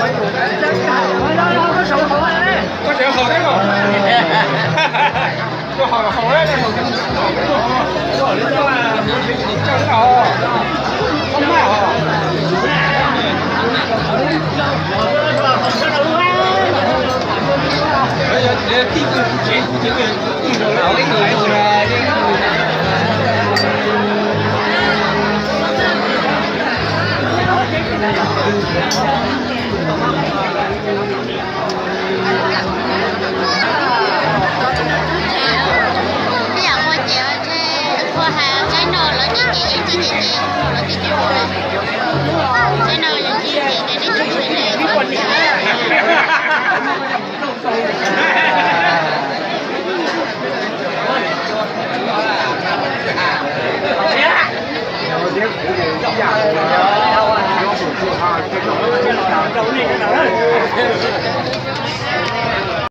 Ib yam qhua ces qhua hais tsaib no lov ces ces ces ces ces lov ces ces tsaib no ces ces ces ces